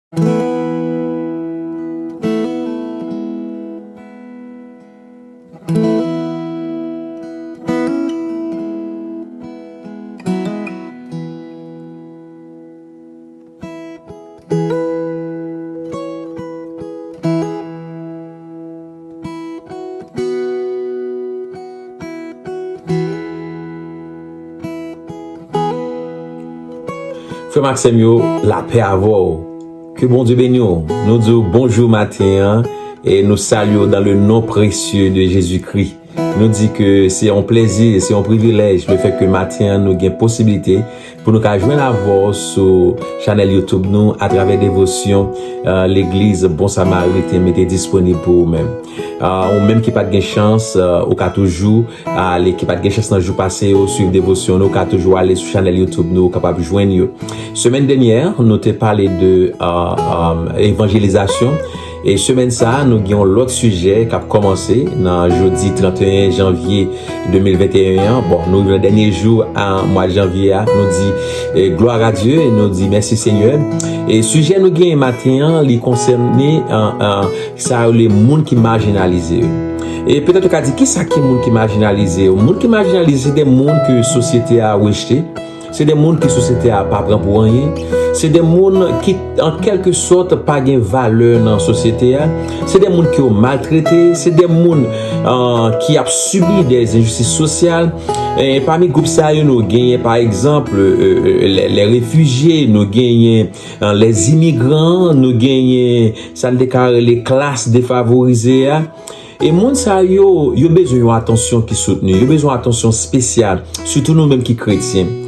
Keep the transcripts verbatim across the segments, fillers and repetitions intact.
Frè m ak sè m yo, lapè avè w. Ke Bondye beni w. Nou di w bonjou maten an e nou salye w dans le nom précieux de Jésus-Christ. Nou di ke se yon plezi, se yon privilèj le fèt ke maten an nou gen posiblite pou nou ka jwenn avè w sou chanèl YouTube nou atravè devosyon, eh, Legliz Bon Samariten mete disponib pou ou menm. Eh, ou menm ki pa t gen chans, eh, ou ka toujou ale, ki pa t gen chans nan jou pase yo swiv devosyon nou, ou ka toujou ale sou chanèl YouTube nou, ou kapab jwenn yo. Semèn dènyè, nou te pale de, eh, eh, evanjelizasyon. E semèn sa a, nou gen yon lòt sijè k ap kòmanse nan jodi trannteyen janvye de mil venteyen an. Bon, nou rive nan dènye jou a mwa janvye a, nou di, eh, gloire à Dieu, e nou di mèsi Senyè. E sijè nou genyen maten an, li konsène, eh, eh, sa yo rele moun ki majinalize yo. E petèt ou ka di, kisa ki moun ki majinalize yo? Moun ki majinalize, se de moun ke sosyete a rejte. Se de moun ke sosyete a pa pran pou anyen. Se de moun ki, an kèlke sòt, pa gen valè nan sosyete a. Se de moun ke yo maltrete. Se de moun, ah, ki ap sibi de enjistis sosyal. E pami gwoup sa yo, nou genyen, pa egzanp, eh, eh, les, les réfugiés, nou genyen, ah, les immigrants, nou genyen sa n te ka rele klas defavorize a. E moun sa yo, yo bezwen yon atansyon ki soutni, yo bezwen yon atansyon espesyal, sitou nou menm ki kretyen.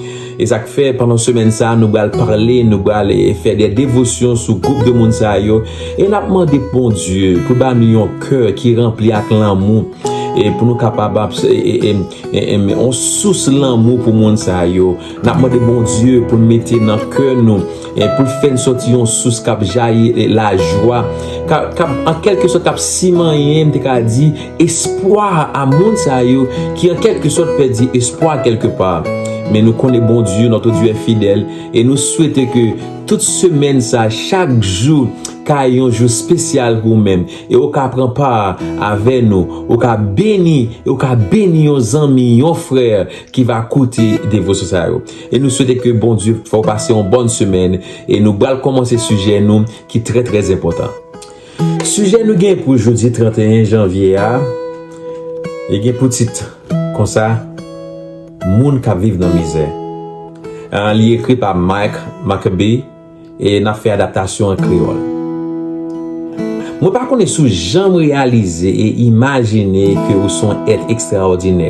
E sa k fè, pandan semèn sa a, nou pral pale, nou pral, eh, fè de devosyon sou gwoup de moun sa yo. E n ap mande Bondye pou ba nou yon kè ki ranpli ak lanmou, e pou nou kapab ap-, e, e, e, e, e, yon sous lanmou pou moun sa yo. N ap mande Bondye pou l mete nan kè nou, e pou l fè n sòti yon sous k ap jayi, e, lajwa, k ap, k ap, an kèlke sòt, k ap simanyen, m te ka di, espwa a moun sa yo ki, an kèlke sòt, pèdi espwa kèlke pa. Men nou konnen Bondye, notre Dieu est fidèle, e nou swete ke tout semèn sa, chak jou, ka yon jou espesyal pou ou menm. E ou ka pran pa avè nou, ou ka beni, e ou ka beni yon zanmi, yon frè ki va koute devosyon sa yo. E nou swete ke Bondye fè w pase yon bòn semèn. E nou pral kòmanse sijè nou ki trè, trè enpòtan. Sijè nou gen pou jodi trannteyen janvye a, li gen pou tit konsa, Moun k ap viv nan mizè. Ah, li ekri pa Mike Maccabee. E n ap fè adaptasyon an kreyòl. Mwen pa konnen si w janm reyalize e imajine ke ou se yon èt ekstraòdinè.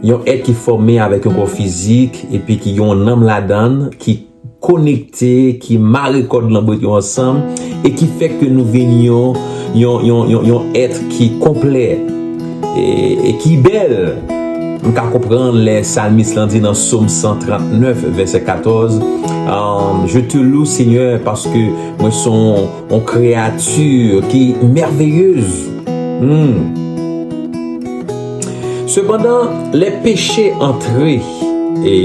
Yon èt ki fòme avèk yon kò fizik epi ki gen yon nanm ladan l, ki konekte, ki mare kòd lanbrit yo ansanm e ki fè ke nou vin yon, yon, yon, yon, yon èt ki konplè e, e ki bèl. M ka konprann lè salmis lan di nan Sòm san trannèf, vèsè katòz, um, Je te loue, Seigneur, paske mwen se yon, yon kreyati ki mèveyez. Hmm. Sepandan, lè peche antre, e,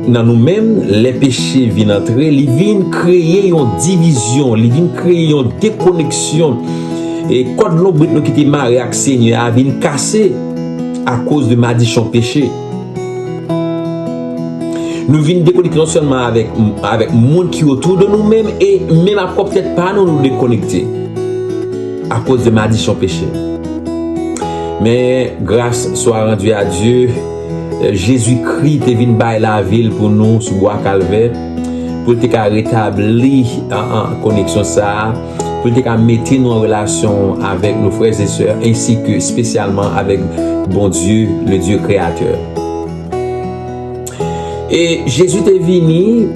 nan nou menm, lè peche vin antre, li vin kreye yon divizyon, li vin kreye yon dekoneksyon. E kòd lonbrit nou ki te mare ak Senyè a vin kase akoz de madichon peche. Nou vin dekonekte non sèlman avèk, avèk moun ki otou de nou menm, e menm ak pwòp tèt pa nou, nou dekonekte akoz de madichon peche. Men, grâce soit rendue à Dieu, Jezikri te vin bay lavi l pou nou sou bwa Kalvè, pou l te ka retabli, an, an, koneksyon sa a, pou l te ka mete nou an relasyon avèk nou frè e sè, ensi ke espesyalman avèk Bondye, le Dieu créateur. E Jezi te vini,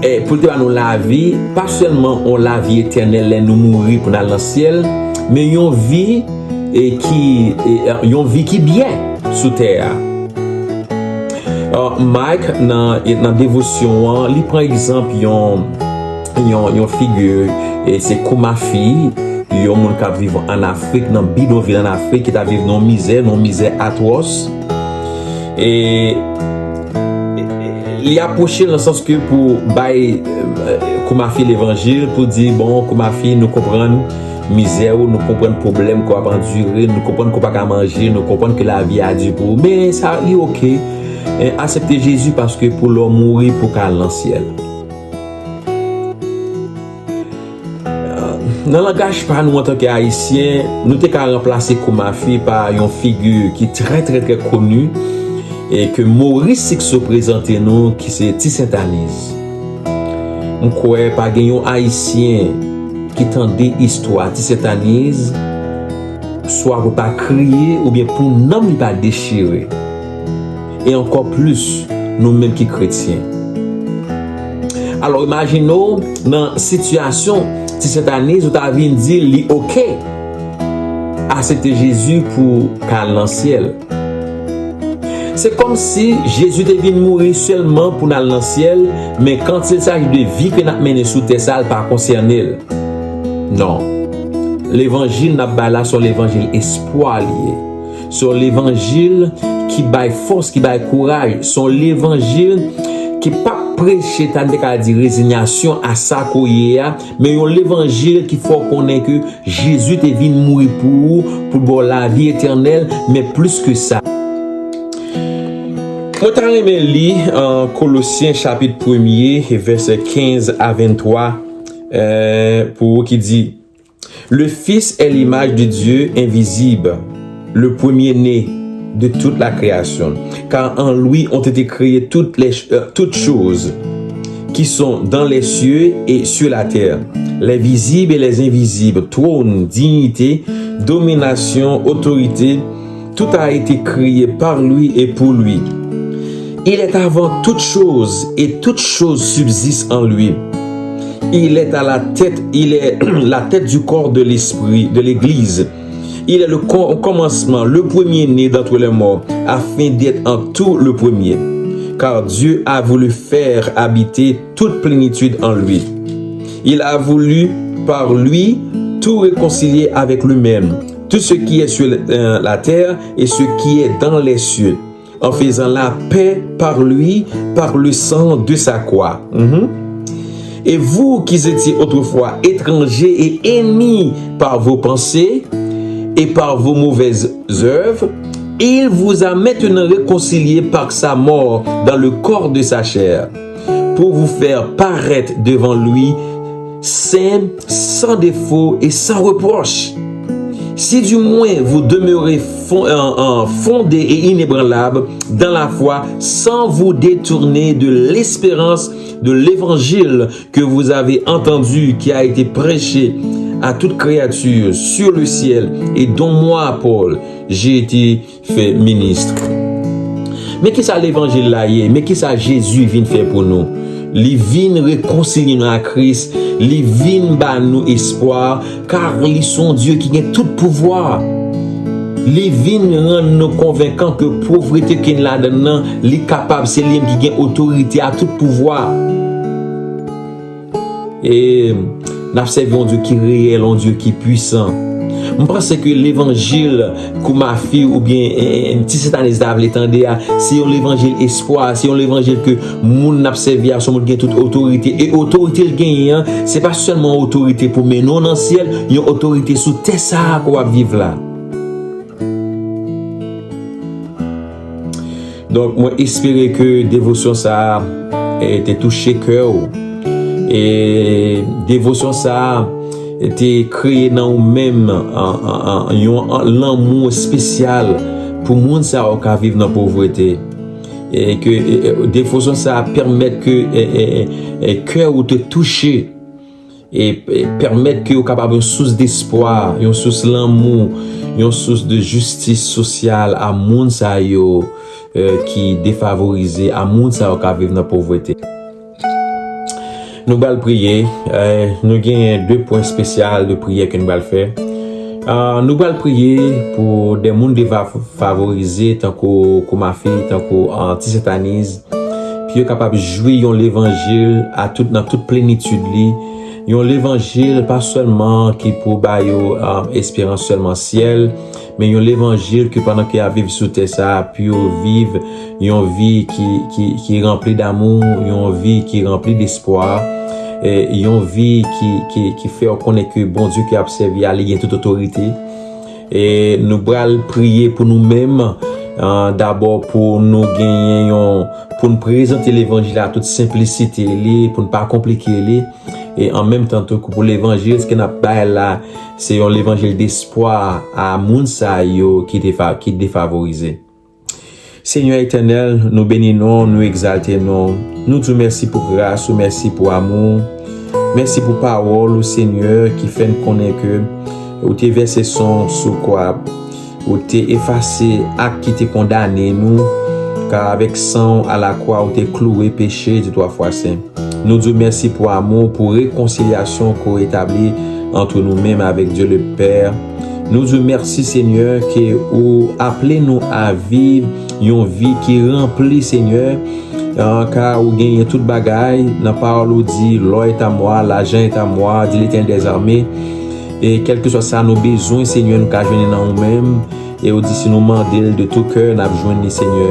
e, pou l te ba nou lavi, pa sèlman yon lavi etènèl lè nou mouri pou n al nan syèl, men yon vi, e, ki, e, yon vi ki byen sou tè a. Ah, Mike, nan, nan devosyon an, li pran egzanp yon, yon, yon figi, e se Kou Mafi, yon moun k ap viv ann Afrik, nan bidonvil ann Afrik, ki t ap viv nan yon mizè, nan yon mizè atwòs. E li apwoche l nan sans ke pou bay, eh, Koumafi levanjil pou di, bon, Koumafi, nou konprann mizè ou, nou konprann pwoblèm ke w ap andire, nou konprann ke w pa ka manje, nou konprann ke lavi a di pou ou. Men sa, li oke. Eh, aksepte Jezi paske pou lè w mouri pou w ka al nan syèl. Nan langaj pa nou antanke Ayisyen, nou te ka ranplase Koumafi pa yon figi ki trè, trè, trè koni e ke Maurice Sixto prezante nou, ki se Ti Sentaniz. M kwè pa gen yon Ayisyen ki tande istwa Ti Sentaniz, swa pou pa kriye oubyen pou nanm li pa dechire. E ankò plis, nou menm ki kretyen. Alò, imajine w nan sitiyasyon Ti Sentaniz, ou ta vin di li oke aksepte Jezi pou ka al nan syèl. Se kòmsi Jezi te vin mouri sèlman pou n al nan syèl, men quand il s'agit de vi ke n ap mennen sou tè sa, l pa konsène l. Non. Levanjil n ap bay la, se yon levanjil espwa li ye. Se yon levanjil ki bay fòs, ki bay kouraj. Se yon levanjil ki p ap preche, ta n te ka di, rezinyasyon a sa ke w ye a, men yon levanjil ki fè w konnen ke Jezi te vin mouri pou ou, pou l ba w lavi etènèl, men plis ke sa. Mwen ta renmen li, uh, Kolosyen chapit premye, vèsè kenz a venntwa, euh, pou ou ki di, Le Fils est l'image de Dieu invisible, le premier-né de toute la création, car en lui ont été créées toutes les, euh, toutes choses qui sont dans les cieux et sur la terre, les visibles et les invisibles, trône, dignité, domination, autorité, tout a été créé par lui et pour lui. Il est avant toutes choses et toutes choses subsistent en lui. Il est à la tête, il est la tête du corps de l'esprit, de l'Église. Il est le com- commencement, le premier-né d'entre les morts, afin d'être en tout le premier. Car Dieu a voulu faire habiter toute plénitude en lui. Il a voulu par lui tout réconcilier avec lui-même, tout ce qui est sur, euh, la terre et ce qui est dans les cieux, en faisant la paix par lui, par le sang de sa croix. Mhm. Et vous qui étiez autrefois étrangers et ennemis par vos pensées et par vos mauvaises œuvres, il vous a maintenant réconciliés par sa mort dans le corps de sa chair, pour vous faire paraître devant lui saint, sans défaut et sans reproche. Si du moins vous demeurez fon- euh, euh, fondés et inébranlables dans la foi, sans vous détourner de l'espérance de l'évangile que vous avez entendu, qui a été prêché à toute créature sur le ciel, et dont moi, Paul, j'ai été fait ministre. Men kisa levanjil la ye? Men kisa Jezi vin fè pou nou? Li vin rekonsilye nou ak Kris, li vin ba nou espwa, kar li se yon Dye ki gen tout pouvwa. Li vin rann nou konvenkan ke povrete ke n ladan l nan, li kapab, se li menm ki gen otorite a, tout pouvwa. E n ap sèvi yon Dye ki reyèl, yon Dye ki pwisan. M panse ke levanjil Koumafi oubyen, eh, eh, Ti Sentaniz ta vle tande a, se yon levanjil espwa, se yon levanjil ke moun n ap sèvi a, se yon moun ki gen tout otorite. E otorite l genyen an, se pa sèlman otorite pou mennen w nan syèl, yon otorite sou tè sa a ke w ap viv la. Donk, mwen espere ke devosyon sa a, eh, te touche kè w. E devosyon sa a te kreye nan ou menm, an, an, an, yon, an, lanmou espesyal pou moun sa yo k ap viv nan povrete. E ke, e, e, devosyon sa a pèmèt ke, e, e, e, e, kè w te touche. E, e pèmèt ke yo kapab yon sous despwa, yon sous lanmou, yon sous de jistis sosyal a moun sa yo, eh, ki defavorize, a moun sa yo k ap viv nan povrete. Nou pral priye, eh, nou gen de pwen espesyal de priyè ke nou pral fè. Ah, nou pral priye pou de moun defavorize, tankou Koumafi, tankou, ah, Ti Sentaniz, pou yo kapab jwi yon levanjil a tout, nan tout plenitid li, yon levanjil pa sèlman ki pou ba yo, ah, esperans sèlman syèl, men yon levanjil ke pandan ke y ap viv sou tè sa a, pou yo viv yon vi ki, ki, ki ranpli damou, yon vi ki ranpli despwa, e, yon vi ki, ki, ki fè w konnen ke Bondye ke w ap sèvi a, li gen tout otorite. E nou pral priye pou nou menm, ah, dabò pou nou genyen yon, pou n prezante levanjil a tout senplisite li, pou n pa konplike li. E an menm tan tou, pou levanjil ke n ap bay la, se yon levanjil despwa a moun sa yo ki defa-, ki defavorize. Senyè Etènèl, nou beni non w, nou egzalte non w. Nou di w mèsi pou gras ou, mèsi pou amou w. Mèsi pou pawòl ou, Senyè, ki fè n konnen ke ou te vèse san w sou kwa. Ou te efase ak ki te kondane nou, ka avèk san w alakwa ou te klouwe peche di twa fwa sen. Nou di w mèsi pou amou, pou rekonsilyasyon ke w etabli ant nou menm avèk Dye le Pè. Nou di w mèsi, Senyè, ke ou aple nou a viv yon vi ki ranpli, Senyè. Ah, ka ou genyen tout bagay, nan pawòl ou di, l'or est à moi, l'argent est à moi, dit l'Éternel des armées. E kèlkeswa sa nou bezwen, Senyè, nou ka jwenn li nan ou menm. E ou di, si nou mande l de tout kè, n ap jwenn li, Senyè.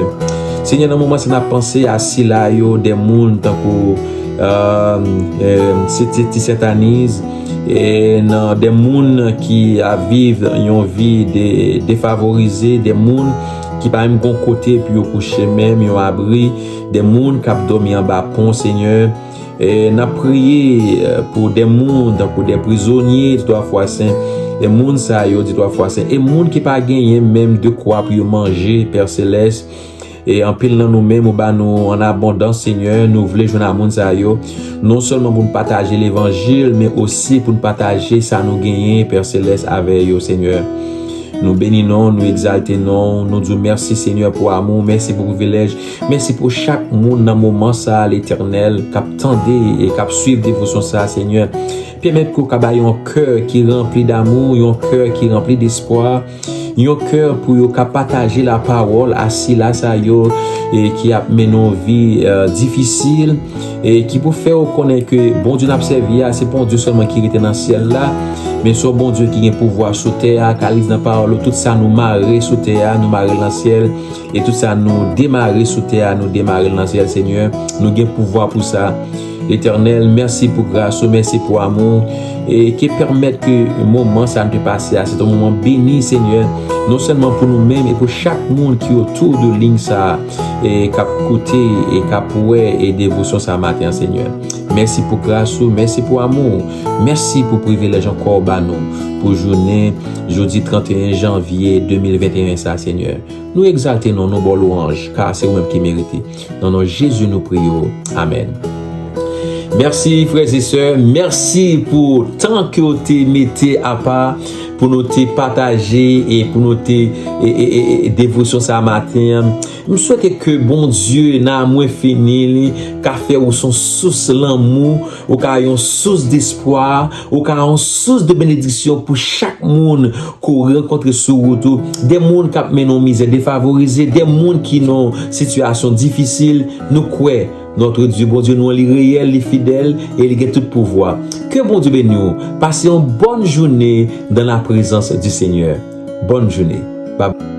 Senyè, nan moman sa, n ap panse a sila yo, de moun tankou, euh, euh, se ti, ti Sentaniz, e nan de moun ki ap viv yon vi de, defavorize, de moun ki pa menm gon kote pou yo kouche menm, yon abri, de moun k ap dòmi anba pon, Senyè. E n ap priye, eh, pou de moun, tankou de prizonye, di twa fwa sen, de moun sa yo, di twa fwa sen, e moun ki pa genyen menm de kwa pou yo manje, Pè Selès. E anpil nan nou menm, ou ba nou an abondans, Senyè, nou vle jwenn a moun sa yo, non sèlman pou n pataje levanjil, men osi pou n pataje sa nou genyen, Pè Selès, avè yo, Senyè. Nou beni non w, nou egzalte non w, nou di w mèsi, Senyè, pou amou w, mèsi pou privilèj, mèsi pou chak moun nan moman sa a, Letènèl, k ap tande e k ap swiv devosyon sa a, Senyè. Pèmèt ke w ka bay yon kè ki ranpli damou, yon kè ki ranpli despwa, yon kè pou yo ka pataje lapawòl a sila sa yo, e ki ap mennen yon vi, eh, difisil, e ki pou fè w konnen ke Bondye n ap sèvi a, se pa yon Dye sèlman ki rete nan syèl la, men se yon Bondye ki gen pouvwa sou tè a, ka li di nan pawòl ou, tout sa nou mare sou tè a, nou mare l nan syèl, e tout sa nou demare sou tè a, nou demare l nan syèl, Senyè. Nou gen pouvwa pou sa. Letènèl, mèsi pou gras ou, mèsi pou amou w, e ki pèmèt ke moman sa a nou te pase a, se te yon moman beni, Senyè, non sèlman pou nou menm, e pou chak moun ki otou de liy sa a, e k ap koute, e k ap wè, e devosyon sa a maten an, Senyè. Mèsi pou gras ou, mèsi pou amou w, mèsi pou privilèj ankò ou ba nou pou jounen jodi trannteyen janvye de mil venteyen sa a, Senyè. Nou egzalte non w, nou ba w lwanj, ka se ou menm ki merite. Nan non Jezi nou priye w. Amèn. Mèsi, frè e sè. Mèsi pou tan ke w te mete apa pou nou te pataje e pou nou te, e, e, e, e, devosyon sa a maten an. M swete ke Bondye, nan amou enfini li, ka fè ou se yon sous lanmou, ou ka yon sous despwa, ou ka yon sous de benediksyon pou chak moun ke w rankontre sou wout ou, de moun k ap mennen yon mizè defavorize, de moun ki nan yon sitiyasyon difisil. Nou kwè, notre Dieu, Bondye nou an, li reyèl, li fidèl, e li gen tout pouvwa. Ke Bondye beni w. Pase yon bòn jounen dans la présence du Seigneur. Bòn jounen. Bye bye.